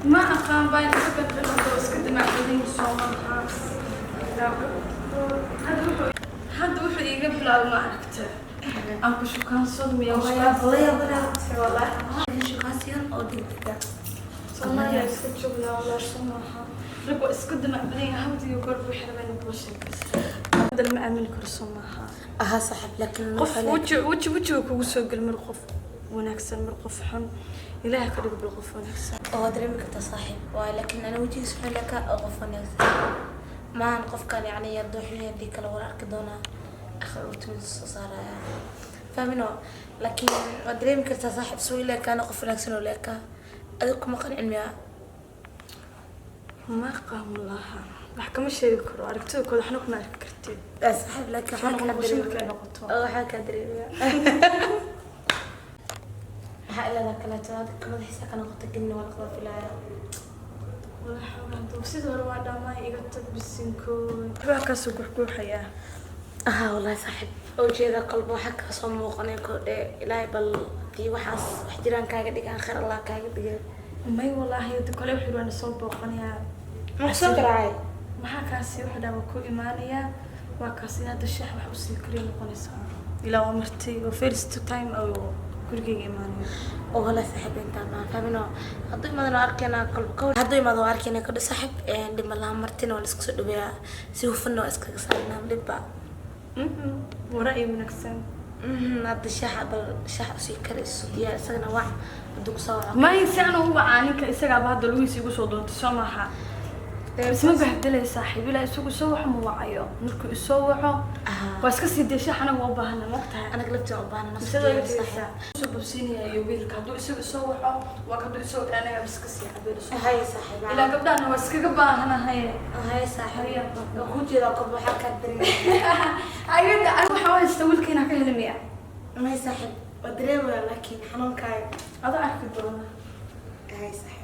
Ma aqaan baan iska bedelo, iska damac badan soo maaha. Hadda wuxuu iiga bilaabay, ma aragta, aan ku shukaansado miya? Shukaansigan oo degdega. Soomaaliya iska joognaa walaa, soo maaha? Rag waa iska damac badan yahay, had iyo goor buu xirban kula sheekaysta. Hadda lama aamini karo, soo maaha? Ahaa saaxiib, laakiin Qof weji weji wejiga kugu soo gel, mar qof wanaagsan, mar qof xun. Ilaahay ka dhigo bal qof wanaagsan. Oo dareemi kartaa saaxiib waa, laakiin ana wejigiisa wuxuu leekaa oo qof wanaagsan maahan. Qofkan yacni hadduu xun yahay, haddii kale war arki doonaa, akhir urtimiisa soo saaraya, fahmino? Laakiin waad dareemi kartaa saaxiib, suu leekaana qof wanaagsan oo leekaa. Adiga kuma qancin miyaa? Ma aqaan laha, wax kama sheegi karo aragtida kooda, waxna kuma arki kartid. Saaxiib, laakiin Soo waxaa kaa noqnoqosho markay dareemaya noqoto. Oo waxaa kaa dareemaya, maxaa ilaada kaleeto adiga madaxiisa ka noqoto gelina waa laqaba filaya. Walaa xoogaa duu sidii hore waa dhamaay, iga tag bisinkooy, waxbaa kaasoo guxguuxayaa. Aha wallahi saaxiib, oo jeeda kolba waxaa kasoo muuqanay kordhe. Ilaahay bal hadii waxaas wax jiraan kaaga dhigaan, khayr Allah kaaga dhigay. May walaahi, hada kale wuxuu waa soo booqanayaa. Ma soo garaacay? Maxaa kaasi? Wuxuu dhaha waa ku imaanayaa, waa kaasi. Hadda shax wax usii kariya noqonaysaa, ilaa waa martay oo first time oo gurigeyga imaanayo. Oo wallahi saaxiib, intaa baan fahmino. Hadduu imaadana waa arkaynaa kolba ka, hadduu imaado waa arkaynaa kordhe saaxiib. Dhib ma laha, martina waa la iska soo dhaweeyaa, si hufanna waa iskaga saarnaa dhibba. Waa ra'yi wanaagsan. Hadda shaaxa bal shaax usii karayso diyaar, isagana wac hadduu kusoo waco. May, si aan ugu wacaa ninka? Isagaaba hadda lugihiisa igu soo doontay, soo maaha? Isma bahdelay saaxiib, ilaa isagu soo waco ma wacayo. Markuu isoo waco waa iska sii dee. Shax anaga waa u baahana, maogtahay? Anaga laftii u baahana. Misada iga tegaysaa, soo babsiinaya iyo wiilka. Hadduu isagu isoo waco waa, hadduu isoo waco anaga iska sii cabeeliso. Hay saaxiib. Ilaa gabdhahana waa iskaga baahanahay. Hay saaxiib, waa kuu jeedaa kolba, waxaa kaa dareemaya. Ayada aniga waxaa u haysta wiilka inaa ka helmaya. May saaxiib, waa dareemaya, laakiin xanuunkaaga Adoo arki doona. Hay saaxiib.